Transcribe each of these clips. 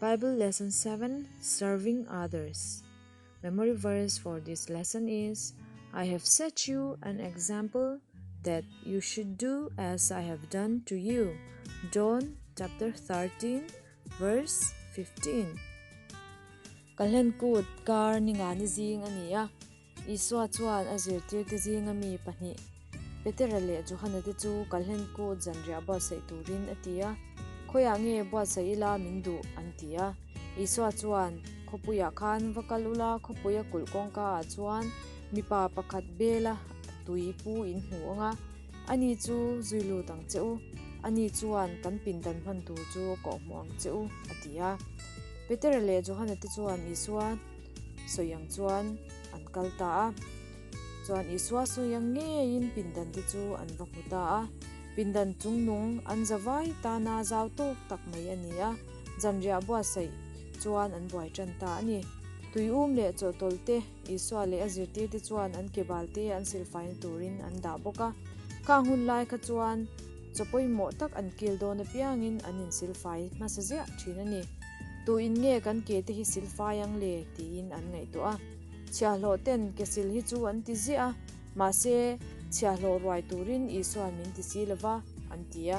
Bible Lesson 7 Serving Others. Memory verse for this lesson is I have set you an example that you should do as I have done to you. John chapter 13 verse 15. Kalhlen kut kar ninga ni zing ani a. Isua chuan a zirtirte zinga mi pahnih, Petera leh Johana te chu Kalhlen kut zanriah buatsaih turin a ti a. Khawiah nge buatsaih ila min duh? an ti a. Isua chuan, Khawpuiah khan va kal ula, khawpuia kulh kawngka ah chuan mipa pakhat bela tui pu in hmu ang a, ani chu zui lut ang che u. Ani chuan kan pindan hman tur chu kawhhmuh ang che u, a ti a. Petera leh Johana te chuan Isua sawi ang chuan an kal ta a. Chuan Isua sawi ang ngeiin pindan te chu an va hmu ta a. Pindan chungnung an zavai tana zau tawk tak mai a ni a, zanriah buatsaih chuan an buai tan ta a ni. Tuium leh chawhtawlh te Isua leh a zirtirte chuan an ke bal te an silfaina turin an dah bawk a. Khang hun lai kha chuan chaw pawimawh tak an kil dawn apiangin an insilfai hmasa ziah thin a ni. Tu in nge kan ke te hi silfai ang le? tiin an ngaihtuah a. Chhiahhlawh ten ke sil hi chu an ti ziah a, mahse chhiahhlawh ruai turin Isua'n min ti si lova, an ti a.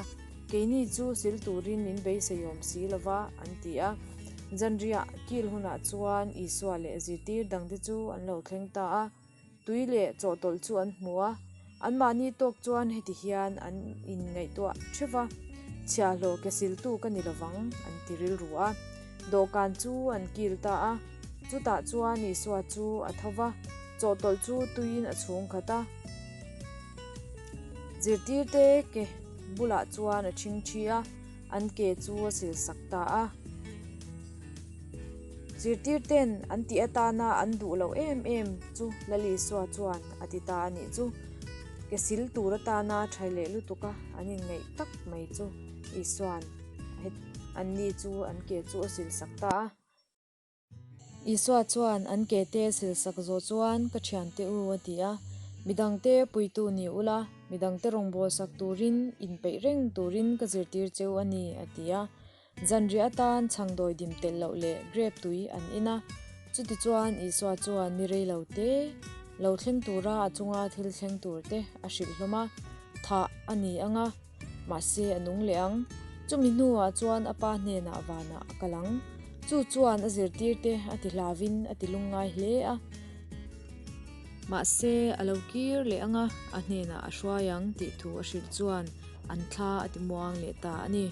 Keini chu sil turin min beiseiawm si lova, an ti a. Zanriah kil hunah chuan Isua leh zirtir dangte chu an lo thleng ta a. Tui leh chawhtawlh chu an hmu a, anmahni tawk chuan heti hian an inngaihtuah theuh va, Chhiahhlawh ke siltu ka ni lovang, an ti rilru a. Dawhkan chu an kil ta a, chutah chuan Isua chu a tho va, chawhtawlh chu tuiin a chhung khat a. Zirtirte ke bulah chuan a ṭhingṭhi a, an ke chu a silsak ta a. Zirtirten an tih atana an duh loh em em chu Lal Isua chuan a ti ta a nih chu. Ke sil tur atana tha leh lutuk a an inngaih tak mai chu Isua'n anni chu an ke chu a silsak ta a. Isua chuan an ke te a silsak zawh chuan ka thiante u a ti a, midangte puitu ni ula, midangte rawngbawlsak turin inpeih reng turin ka zirtir cheu a ni a ti a. Zanriah atan chhangdawi dim telh loh leh grep tui an in a, chutichuan Isua chuan ni rei lo te lo thleng tura a chunga thil thleng tur te a hrilh hlawm a, thah a ni ang a, mahse a nung leh ang. Chumi hnuah chuan a pa hnenah vanah a kal ang. Chu chuan a zirtir te a ti hlavin a ti lungngai hle a. Mahse a lo kir leh ang a, a hnenah a hruai ang tih thu a hrilh chuan an thla a ti muang leh ta a ni.